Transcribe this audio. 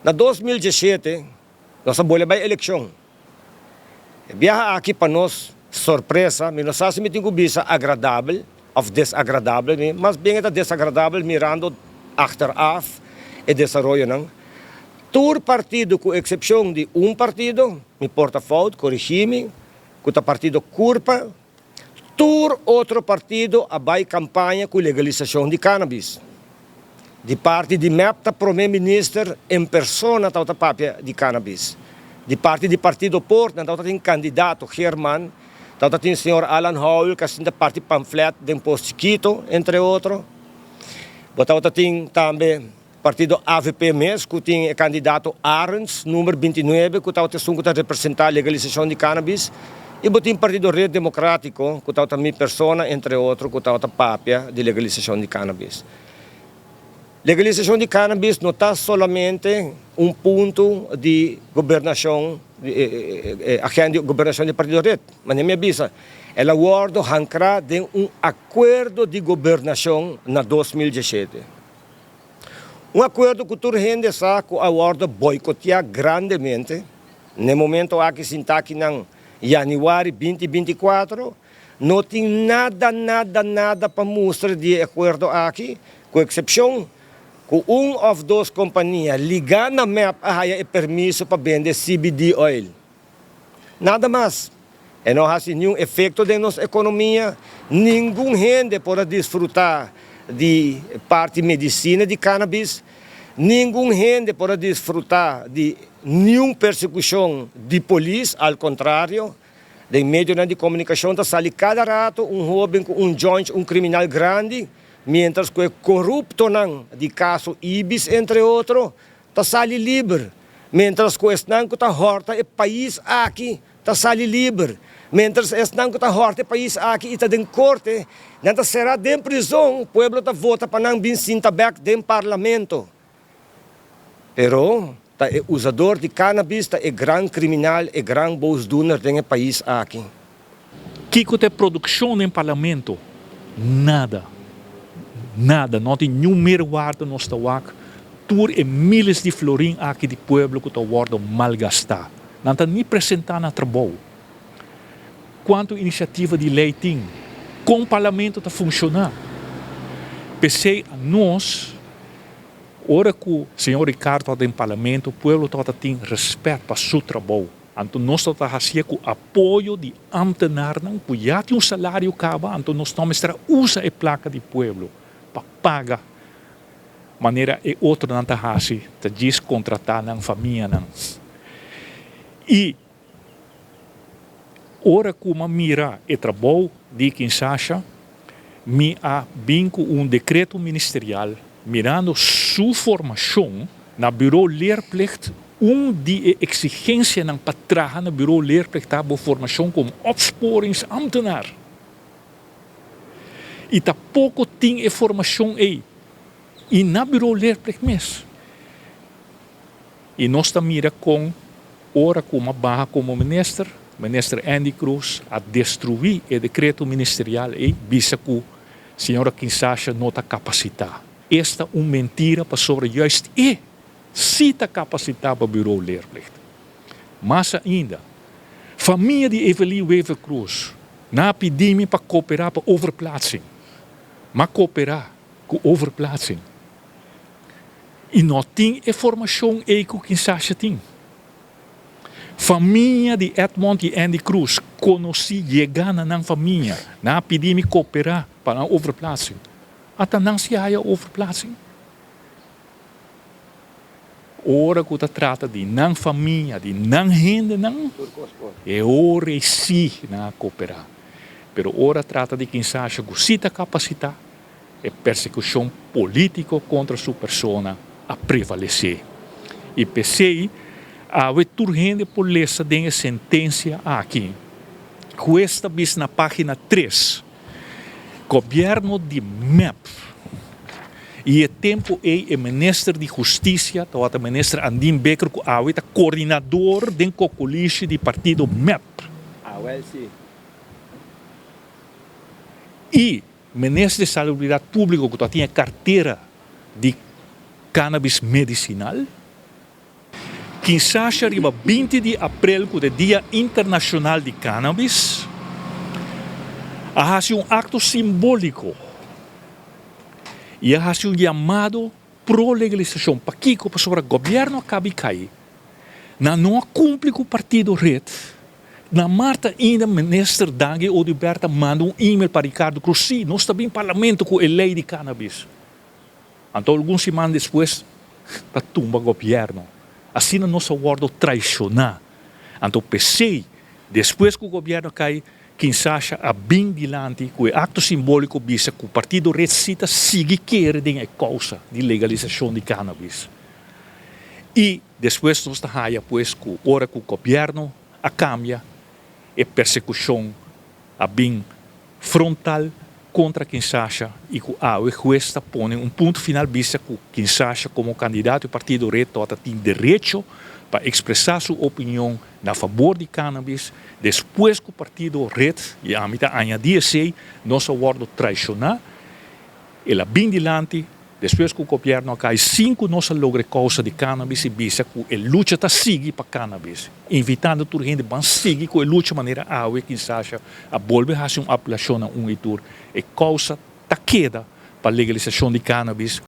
Na 2017 nos a bolbe bai elekshon. E biaha aki pa nos sorpresa, mi no sa si mi tin ku bisa agradabel òf desagradabel, mi mas bien e ta desagradabel mirando achteraf e desaroyonan. Tur partido ku eksepshon di un partido, mi por ta fout, korigí mi, ku ta partido Curpa, Tur otro partido a bai kampaña ku legalisashon di cannabis. Di parti di mep ta prome minister en persona tabata papia di cannabis. Di parti di partido por nan tabata tin kandidato Geerman, tabata tin señor Alan Howell ku a sinta parti pamflet den Pos Chikito entre otro. Bo tabata tin tambe. Partido avp mes ku tin e kandidato Arends, number 29, ku tabata esun ku ta representá legalisashon di cannabis, i bo tin Partido Red Demokratiko ku tabata mi persona entre otro ku tabata papia di legalisashon di cannabis. Legalisashon di cannabis no ta solamente un punto di gobernashon, agenda di gobernashon di Partido Red, manera mi a bisa, el a wòrdu hankrá den un akuerdo di gobernashon na 2017. Un akuerdo ku tur hende sa ku a wòrdu boikoteá grandemente. Na e momento aki sintá aki nan yanüari 2024, no tin nada, nada, nada pa mustra di e akuerdo aki, ku eksepshon ku un òf dos kompania ligá na mep a haya e permiso pa bende CBD oil. Nada mas. E no hasi niun efekto den nos ekonomia. Ningun hende por a disfrutá di parti medisina di cannabis. Ningun hende por a disfrutá di niun persekushon di polis. Al kontrario, den medionan di komunikashon ta sali kada rato un hóben ku un joint, un kriminal grandi, miéntras ku e koruptonan di kaso Ibis, entre otro, ta sali liber, miéntras ku esnan ku ta hòrta e pais aki ta sali liber. Miéntras esnan ku ta hòrta e pais aki i ta den korte, nan ta será den prizon, pueblo ta vota pa nan bin sinta bèk den parlamento. Pero ta e usador di cannabis ta e gran kriminal, e gran boosdoener den e pais aki. Kiko ta e produkshon den parlamento? Nada. Nada. No tin niun meerwaarde nos ta wak tur e miles di florin aki di pueblo ku ta wòrdu malgastá. Nan ta ni presentá na trabou. Kuantu inisiativa di lei tin? Kon parlamento ta funshoná? P'esei nos, ora ku señor Ricardo tabata den parlamento, pueblo tabata tin rèspèt pa su trabou. Anto nos ta ta hacié cu apoyo di ambtenarnan cu ya tin un salario caba, anto nos no mester a usa e placa di pueblo pa paga manera e otronan ta haci, ta djis contrata nan famianan. Y ora cu m'a mira e trabou di Kinsasha, mi a bin cu un decreto ministerial mirando su formacion na Bureau Leerplicht. Un di e eksigensianan pa traha na Bureau Leerplicht ta bo formashon komo opsporingsambtenaar. I ta poko tin e formashon ei i na Bureau Leerplicht mes. I nos ta mira kon ora ku m'a baha komo minister, Minister Endy Croes a destruí e dekreto ministerial ei bisa ku señora Kinsasha no ta kapasitá. Esta un mentira pasobra juist e Si ta kapasitá pa Bureau Leerplicht. Mas ainda, famia di Evelie Wever-Croes na a pidi mi pa kooperá pa overplaatsing. M'a kooperá ku overplaatsing i no tin e formashon ei ku Kinsasha tin. Famia di Edmond i Andy Croes konosí yegá na nan famia. Nan a pidi mi kooperá pa nan overplaatsing. Ata nan si haya overplaatsing. Ora ku ta trata di nan famia, di nan hendenan, e ora ei sí nan a kooperá. Pero ora trata di kinsasha ku sí ta kapasitá, e persekushon polítiko kontra su persona a prevalesé. I p'esei, awe tur hende por lesa den e sentensia aki. Hues ta bisa na página 3. Gobièrnu di mep i e tempu ei e minister di Hustisia tabata minister Andin Bikker ku awe ta koordinador den kokolishi di partido mep. I minister di Salubridat Públiko ku tabatin e kartera di kanabis medisinal. Kinsasha riba 20 di aprel, ku ta Dia Internashonal di Cannabis, a hasi un akto simbóliko i a hasi un yamado pro legalisashon. Pakiko? Pasobra gobièrnu a kaba i kai. Nan no a kumpli ku partido Red. Na mart ainda minister Dangui Oduber ta manda un email pa Ricardo Croes, sí, nos ta bin parlamento ku e lei di cannabis. Anto algun siman despues ta tumba gobièrnu. Asina nos a wòrdu traishoná. Anto p'esei, despues ku gobièrnu a kai, Kinsasha a bin dilanti ku e akto simbóliko bisa ku partido Red sí ta sigui kere den e kousa di legalisashon di cannabis. I despues nos ta haya pues ku ora ku gobièrnu a kambia, e persekushon a bin frontal kontra Kinsasha i ku awe hues ta pone un punto final bisa ku Kinsasha komo kandidato di partido Red tabata tin derecho pa ekspresá su opinion na fabor di cannabis despues ku partido Red, i ami ta añadí esei, nos a wòrdu traishoná. El a bin dilanti despues ku gobièrnu a kai sin ku nos a logra e kousa di cannabis i bisa ku e lucha ta sigui pa cannabis, invitando tur hende ban sigui ku e lucha manera awe Kinsasha a bolbe hasi un apelashon na un i tur. E kousa ta keda pa legalisashon di cannabis.